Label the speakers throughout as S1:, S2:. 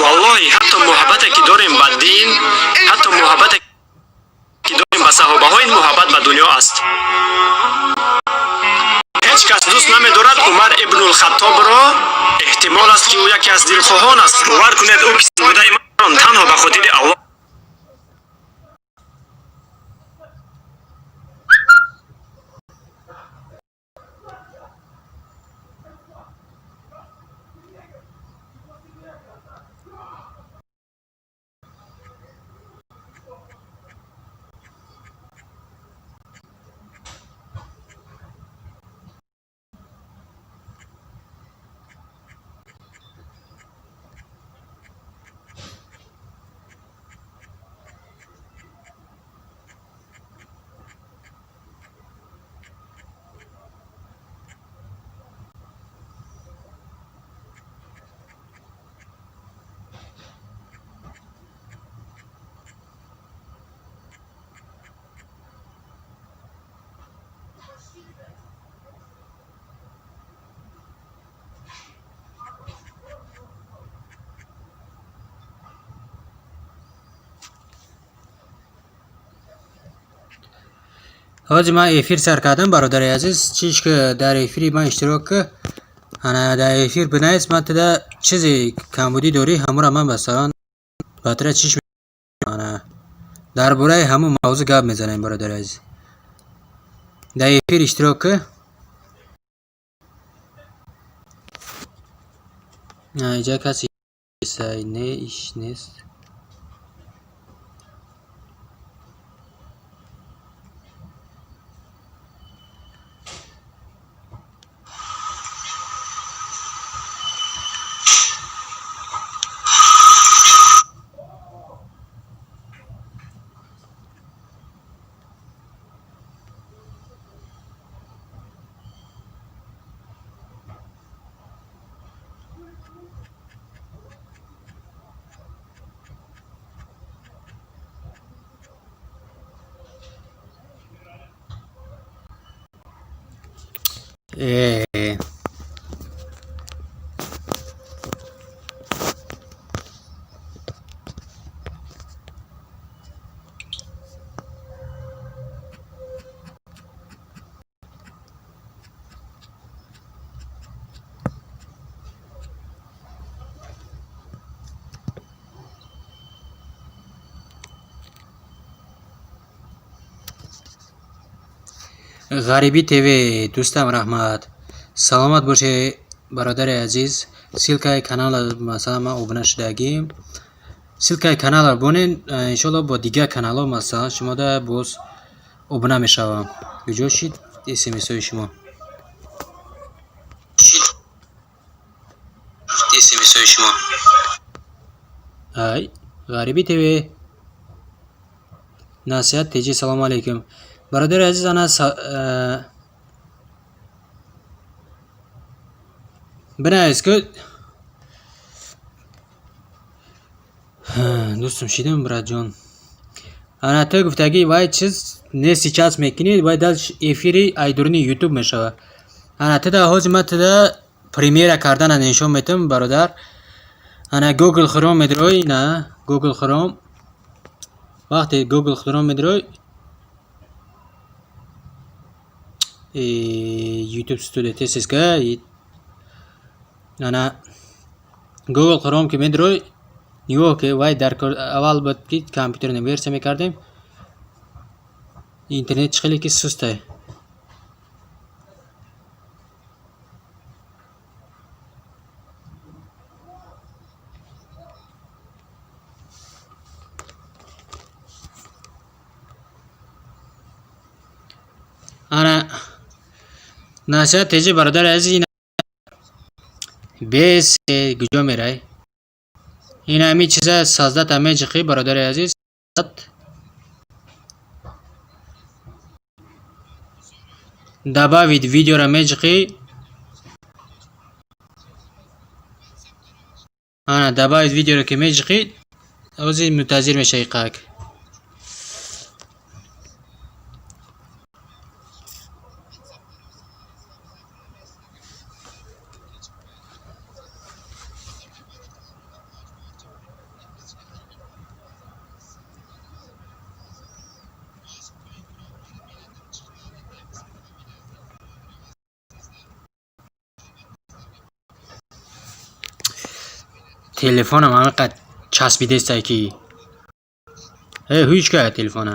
S1: Валлоҳи, ҳатто муҳаббате ки дорем ба дин, ҳатто муҳаббате ки дорем ба саҳобаҳо, ин муҳаббат ба дунё аст. Ҳеҷ кас дӯст намедорад Умар ибнулхаттобро. Эҳтимол аст, ки ӯ яке аз дилхоҳон аст. Бовар кунед, ӯ писандбудаи ман танҳо ба хотири Аллоҳ.
S2: Ҳозир ман эфир сар кардам, бародари азиз. Чиш ки дар эфири ман иштирок ки, ана дар эфир бинавис, ман туда чизе камбудӣ дорӣ, ҳамура ман масалан ба тура чиш, ана дар бораи ҳамун мавзӯъ гап мезанем, бародари азиз. Дар эфир иштирок ки. Инҷа касе не иш нест. Ғарибӣ ТВ, дӯстам, раҳмат, саломат бошед, бародари азиз. Ссылкаи канала, масалан, ман обуна шудагим, ссылкаи каналро бонед, иншоалло бо дигар каналҳо, масалан, шумода боз обуна мешавам. Куҷо шид смсҳои шумо? Смсҳои шумо. Ай, Ғарибӣ ТВ, Насиҳат Теҷи, салому алайкум, бародари азиз. Ана бинавис ки дӯстум шидам, братҷон. Ана ту гуфтагӣ, вай чиз не, сейчас мекунӣ, вай дальше эфири айдуруни ютуб мешавад. Ана туда ҳозир ман туда примера кардана нишон метам, бародар. Ана Google Chrome медрои, на Google Chrome. Вақте Google Chrome медрои, YouTube Studio тез ана Google Chrome ки медрои, нигоҳ ки, вай дар аввал буд ки компютерни версия мекардем, интернет чӣ хеле ки сустай. Ана Насиҳат Теҷи, бародари азиз, бес куҷо мерай? Ин ҳами чиза создать меҷиқӣ, бародари азиз. Добавить видеоро меҷиқӣ. Ана добавить видеоро ки меҷиқӣ, ҳозир мунтазир мешавӣ қак. Телефонам ҳамин часпидестай ки. Э, ҳуч кая телефона.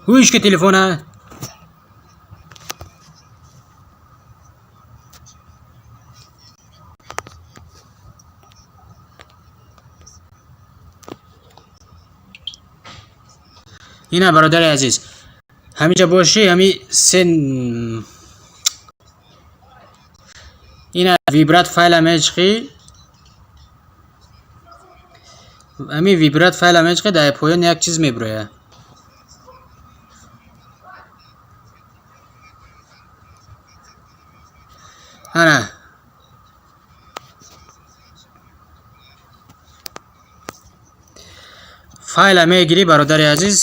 S2: Ҳуч ки телефона. Ина бародари азиз, ҳаминҷа бошӣ, ҳами се ина выбрать файла мечиқӣ, ҳами выбрать файла мечиқӣ, дар поён як чиз мебирояд. Ана файла мегирӣ, бародари азиз,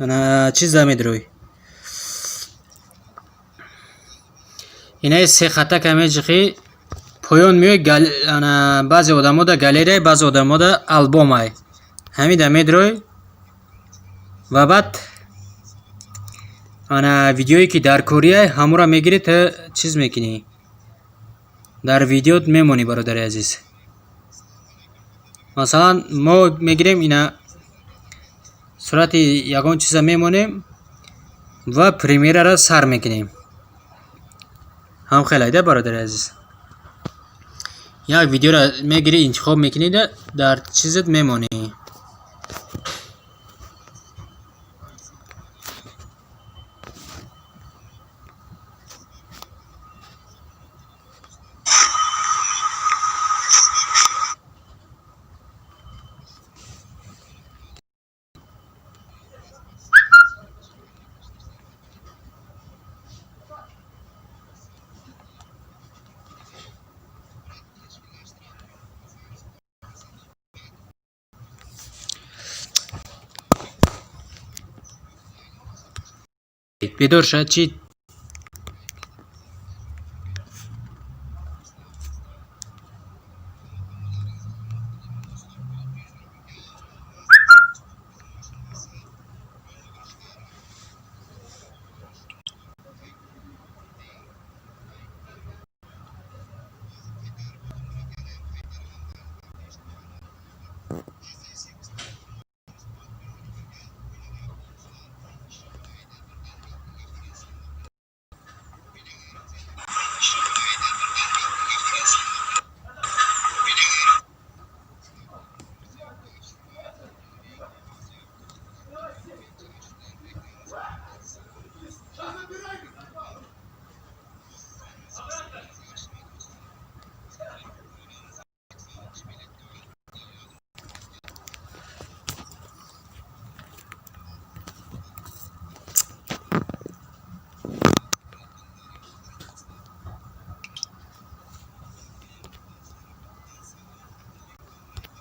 S2: ана чиза медирӯй. Инаи се хатака меҷиқӣ, поён меои, ана баъзе одамода галерея, баъзе одамода албомай. Ҳамида медирӯй ва баъд ана видеое ки дар корияй, ҳамура мегирӣ, ту чиз мекунӣ. Дар видеот мемонӣ, бародари азиз. Масалан, мо мегирем ина сурати ягон чиза мемонем ва премьераро сар мекунем. Ҳам хеле бародари азиз. Як видеоро мегирӣ, интихоб мекунӣ, дар чизат мемонӣ. Бедор ша, чӣ?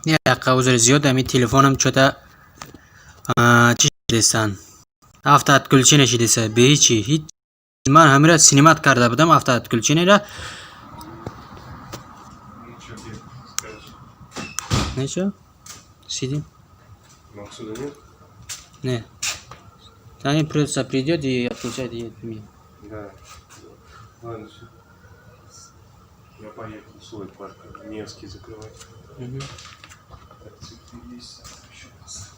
S2: Як дақиқа, узри зиёд, ҳамин телефонам чота чӣ шидесан, автоотключение шидеса, беҳичи ҳеҷ. Ман ҳамира снимать карда будам автоотключениеро.
S3: Ну, что ты скажешь?
S2: Нечо, сидим.
S3: Максуда нет?
S2: Не, они просто придет и отключает и отменит.
S3: Да. Ладно, все. Я поехал свой парк Невский закрывать.
S2: Мгм.
S3: Так, цветы есть. Еще раз.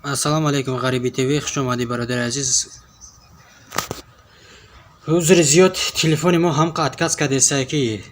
S2: Ассалому алайкум, Ғариби ТВ, хуш омадӣ, бародари азиз. Узри зиёд, телефони мо ҳамқа отказ кардеса ки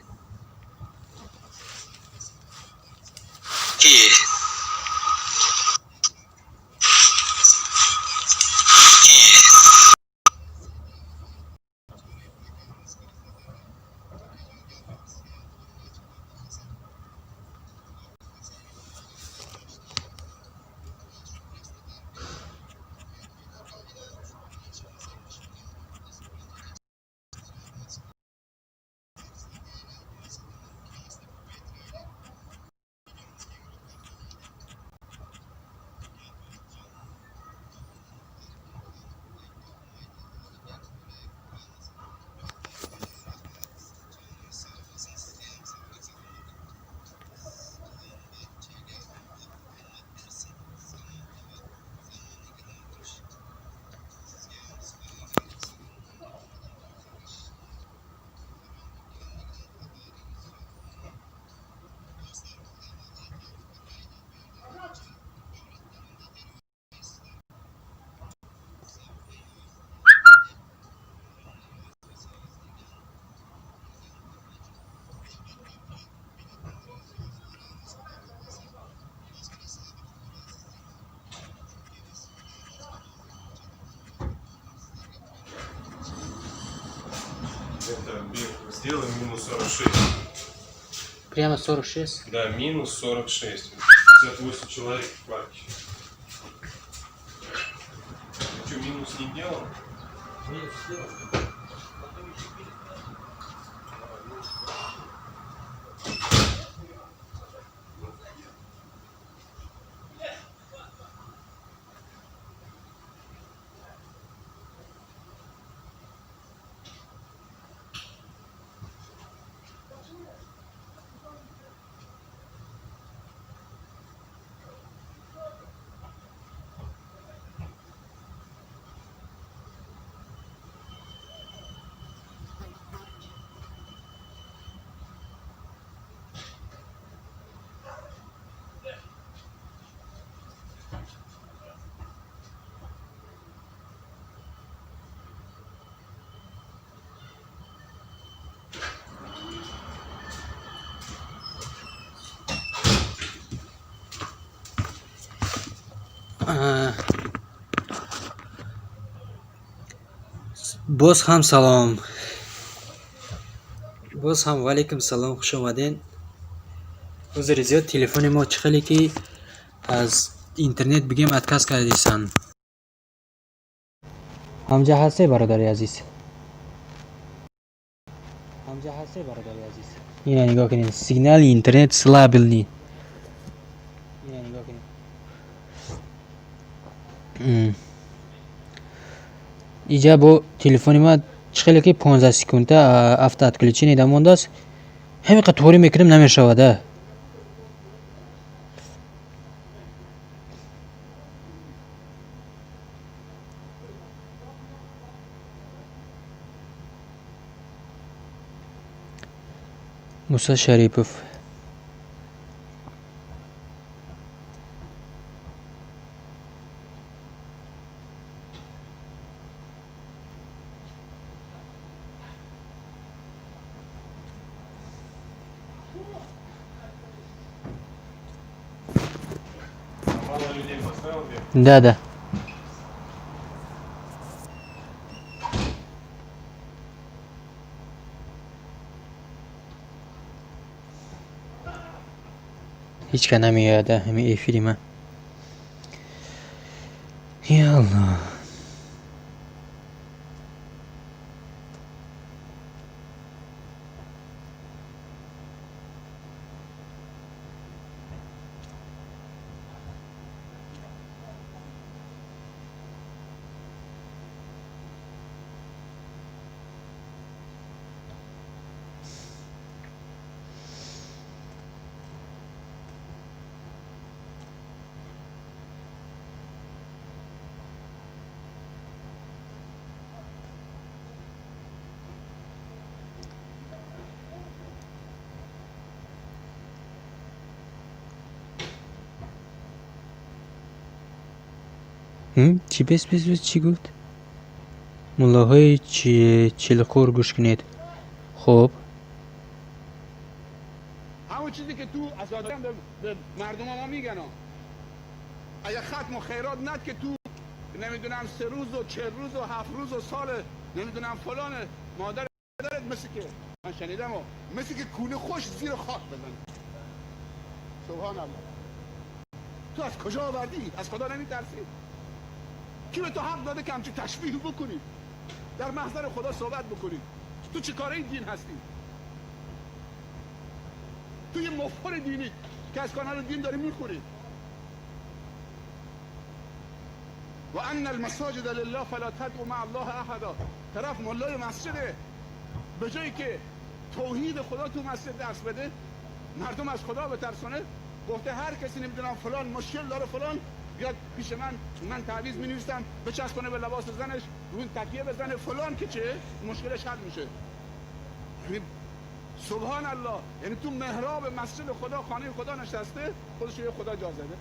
S3: Это бег сделаем минус 46.
S2: Прямо 46?
S3: Да, минус 46. 58 человек в парке. Ты что, минус не делал?
S2: Нет, сделал. Боз ҳам салом, боз ҳам ваалайкум салом, хуш омадед. Узри зиёд, телефони мо чӣ хеле ки аз интернет бигем отказ кардисан. Ҳамҷа ҳасте, бародари азиз? Ҳамҷа ҳасте, бародари азиз? Ина нигоҳ кунед, сигнали интернет слабый. Ина нигоҳ кунед. Иҷа бо телефони ма чӣ хеле ки 15 секунда автоотключение да мондааст. Ҳамин қадр торӣ мекунем, намешавад, а. Муса Шарипов.
S3: Мало людей поставил бег?
S2: Да. Ҳеҷ ка намеояд ҳамин эфири ман. Я Аллоҳ. Чӣ бес бес бес чӣ гуфт? Муллоҳои чилхӯр гӯш кунед. Хуб.
S4: همون چیزی که تو از آدم به مردم ما میگن ها. اگه ختم و خیرات ند که تو نمیدونم 3 روز و 40 روز و 7 روز و سال نمیدونم فلان مادر پدرت، مثل که من شنیدم و مثل که کونه خوش زیر خاک بزن. سبحان الله، تو از کجا آوردی؟ از خدا نمیترسی؟ کی به تو حق داده که همچین تشبیه بکنی، در محضر خدا صحبت بکنی؟ تو چه کاره دین هستی؟ تو یه مفت‌خور دینی که از کانال دین داری میخوری. و ان المساجد لله فلا تدعوا مع الله احدا. طرف ملای مسجده، به جایی که توحید خدا تو مسجد درس بده، مردم از خدا بترسونه، گفته هر کسی نمیدونم فلان مشکل داره، فلان، بیاد پیش من، من تعویذ می نویسم، بچسبونه به لباس زنش، روی تکیه بزنه فلان، که چه مشکلش حل میشه. یعنی سبحان الله، یعنی تو محراب مسجد خدا، خانه خدا نشسته، خودش یه خدا جا زده.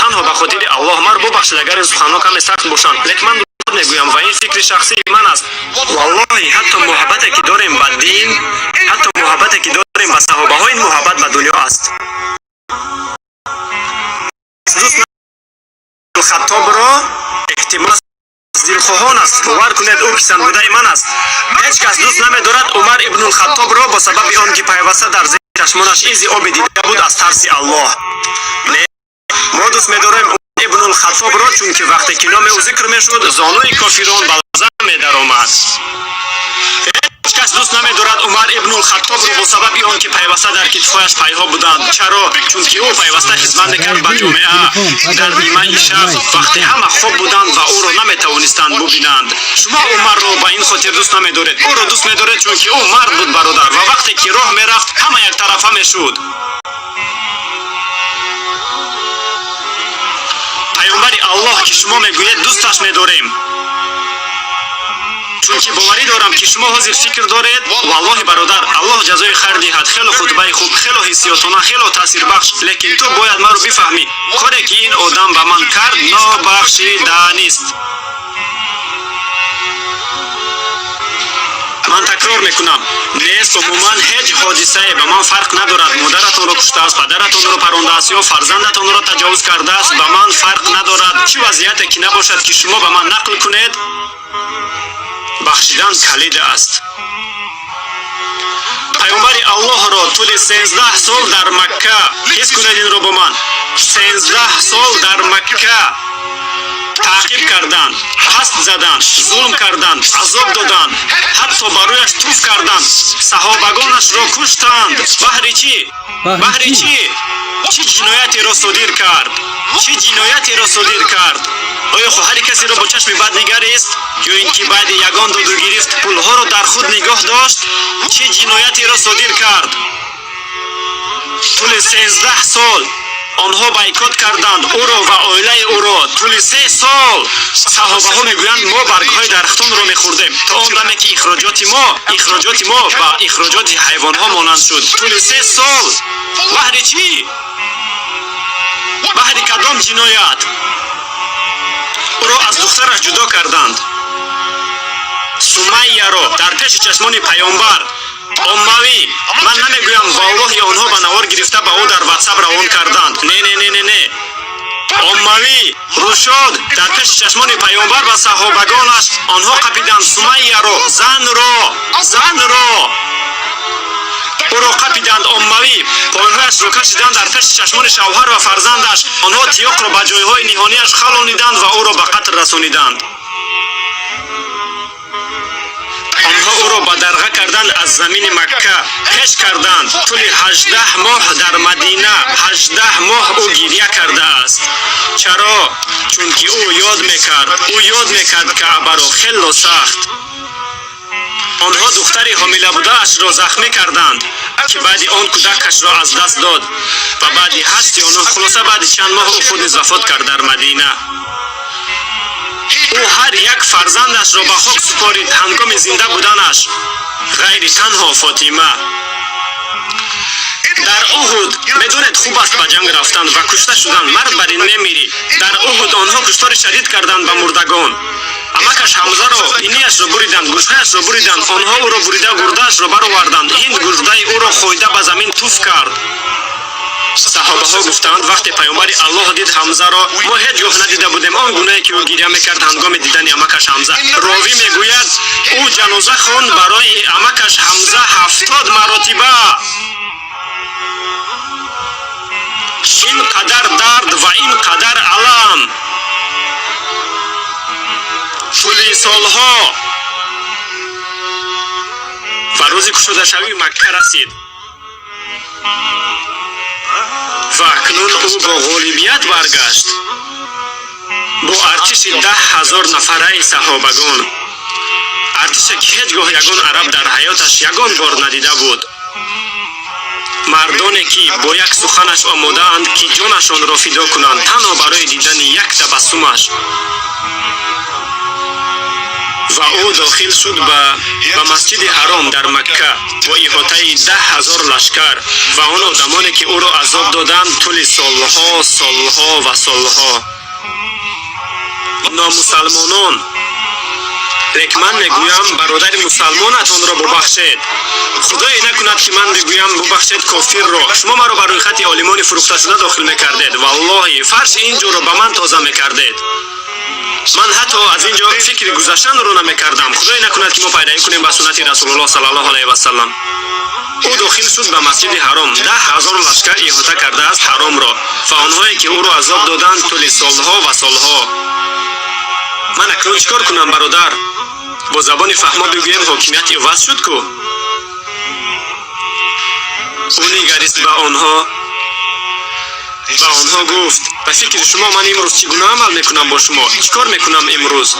S1: Танҳо ба хотири Аллоҳ мар бубахшед, агар ин суханҳо каме сахт бошанд, лекин ман мегӯям ва ин фикри шахсии ман аст. Валлоҳи, ҳатто муҳаббате ки дорем ба дин, ҳатто муҳаббате ки дорем ба саҳобаҳо, ин муҳаббат ба дунё аст. Дӯст Хаттобро эҳтимол дилхоҳон аст, бовар кунед, ӯ писандбудаи ман аст. Ҳеҷ кас дӯст намедорад Умар ибнулхаттобро бо сабаби он ки пайваста дар зери чашмонаш изи оби дида буд аз тарси Аллоҳ. Не, мо дӯст медорем ибнулхаттобро, чунки вақте ки номи ӯ зикр мешуд, зонуи кофирон ба ларза медаромад. Ҳеҷ кас дӯст намедорад Умар ибнулхаттобро бо сабаби он ки пайваста дар китфҳояш пайҳо буданд. Чаро? Чунки ӯ пайваста хизмат мекард ба ҷомеа дар нимаи шаб, вақте ҳама хоб буданд ва ӯро наметавонистанд бубинанд. Шумо Умарро ба ин хотир дӯст намедоред, ӯро дӯст медоред, чунки ӯ мард буд, бародар, ва вақте ки роҳ мерафт, ҳама яктарафа мешуд. Паёмбари Аллоҳ, ки шумо мегӯед дӯсташ медорем, чунки боварӣ дорам, ки шумо ҳозир фикр доред: валлоҳи, бародар, Аллоҳ ҷазои хайр диҳад, хело хутбаи хуб, хело ҳиссиётона, хело таъсирбахш, лекин ту бояд маро бифаҳмӣ, коре ки ин одам ба ман кард, нобахшиданист. Ман такрор мекунам, нест умуман ҳеҷ ҳодисае ба ман фарқ надорад. Модаратонро куштааст, падаратонро парондааст ё фарзандатонро таҷовуз кардааст, ба ман фарқ надорад. Чӣ вазъияте ки набошад, ки шумо ба ман нақл кунед, бахшидан калид аст. Паёмбари Аллоҳро тӯли 13 сол дар Макка, ҳис кунед инро бо ман, 13 сол дар Макка таъқиб карданд, паст заданд, зулм карданд, азоб доданд, ҳатто ба рӯяш туф карданд, саҳобагонашро куштанд. Баҳри чӣ? Баҳри чӣ? Чӣ ҷиноятеро содир кард? Чӣ ҷиноятеро содир кард? Оё хоҳари касеро бо чашми бад нигарист ё ин ки баъди ягон доду гирифт пулҳоро дар худ нигоҳ дошт? Чӣ ҷиноятеро содир кард? Тӯли 13 сол онҳо бойкот карданд ӯро ва оилаи ӯро. Тӯли 3 сол саҳобаҳо мегӯянд, мо баргҳои дарахтонро мехӯрдем, то он даме ки ихроҷоти мо ба ихроҷоти ҳайвонҳо монанд шуд. Тӯли 3 сол. Баҳри чӣ? Баҳри кадом ҷиноят? Ӯро аз духтараш ҷудо карданд, Сумайяро, дар пеши чашмони паёмбар. Оммавӣ, ман намегӯям, валлоҳи, онҳо ба навор гирифта ба ӯ дар Ватсап равон карданд. Не, не, не, не, не. Оммавӣ рӯшод, дар пеши чашмони паёмбар ва саҳобагонаш онҳо қапиданд Сумайяро, занро, занро. Ӯро қапиданд оммавӣ, пойҳояшро кашиданд дар пеши чашмони шавҳар ва фарзандаш. Онҳо тиёқро ба ҷойҳои ниҳонияш халониданд ва ӯро ба қатл расониданд. Онҳо ӯро бадарға карданд, аз замини Макка пеш карданд. Тӯли 18 моҳ дар Мадина, 18 моҳ ӯ гирья кардааст. Чаро? Чунки ӯ ёд мекард, ӯ ёд мекард Каъбаро хело сахт. Онҳо духтари ҳомилабудаашро захмӣ карданд, ки баъди он кӯдакашро аз даст дод ва баъди ҳашт ё нӯҳ, хулоса, баъди чанд моҳ ӯ худ низ вафот кард дар Мадина. Ӯ ҳар як фарзандашро ба хок супорид ҳангоми зинда буданаш, ғайри танҳо Фотима. Дар Уҳуд, медонед, хуб аст ба ҷанг рафтан ва кушта шудан, мард бар ин мемирӣ. Дар Уҳуд онҳо куштори шадид карданд ба мурдагон. Амакаш Ҳамзаро биниашро буриданд, гӯшҳояшро буриданд. Онҳо ӯро бурида, гурдаашро бароварданд. Ҳинд гурдаи ӯро хӯйда, ба замин туф кард. Саҳобаҳо гуфтаанд, вақте паёмбари Аллоҳ дид Ҳамзаро, мо ҳеҷ гоҳ надида будем он гунае, ки ӯ гиря мекард ҳангоми дидани амакаш Ҳамза. Ровӣ мегӯяд, ӯ ҷаноза хонд барои амакаш Ҳамза 70 маротиба. Ин қадар дард ва ин қадар алам тӯли солҳо. Ва рӯзи кушодашавии Макка расид ва акнун ӯ бо ғолибият баргашт, бо артиши 10 000 нафараи саҳобагон, артише ки ҳеҷ гоҳ ягон араб дар ҳаёташ ягон бор надида буд, мардоне ки бо як суханаш омодаанд, ки ҷонашонро фидо кунанд танҳо барои дидани як табассумаш. Ва ӯ дохил шуд ба Масҷиди Ҳаром дар Макка бо иҳотаи 10 000 лашкар ва он одамоне, ки ӯро азоб доданд тӯли солҳо, солҳо ва солҳо, номусалмонон. Лек ман мегӯям, бародари мусалмонатонро бубахшед. Худое накунад, ки ман бигӯям бубахшед кофирро. Шумо маро ба рӯйхати олимони фурӯхташуда дохил мекардед. Валлоҳи, фарши ин ҷоро ба ман тоза мекардед. Ман ҳатто аз ин ҷо фикри гузаштанро намекардам. Худое накунад, ки мо пайравӣ кунем ба суннати Расулуллоҳ саллаллоҳу алайҳи васаллам. Ӯ дохил шуд ба Масҷиди Ҳаром, 10 000 лашкар иҳота кардааст Ҳаромро ва онҳое, ки ӯро азоб доданд тӯли солҳо ва солҳо. Ман акнун чӣ кор кунам, бародар? Бо забони фаҳмо бигӯем, ҳокимият иваз шуд ку. Ӯ нигарист ба онҳо, ба онҳо гуфт: ба фикри шумо ман имрӯз чӣ гуна амал мекунам бо шумо? Чӣ кор мекунам имрӯз?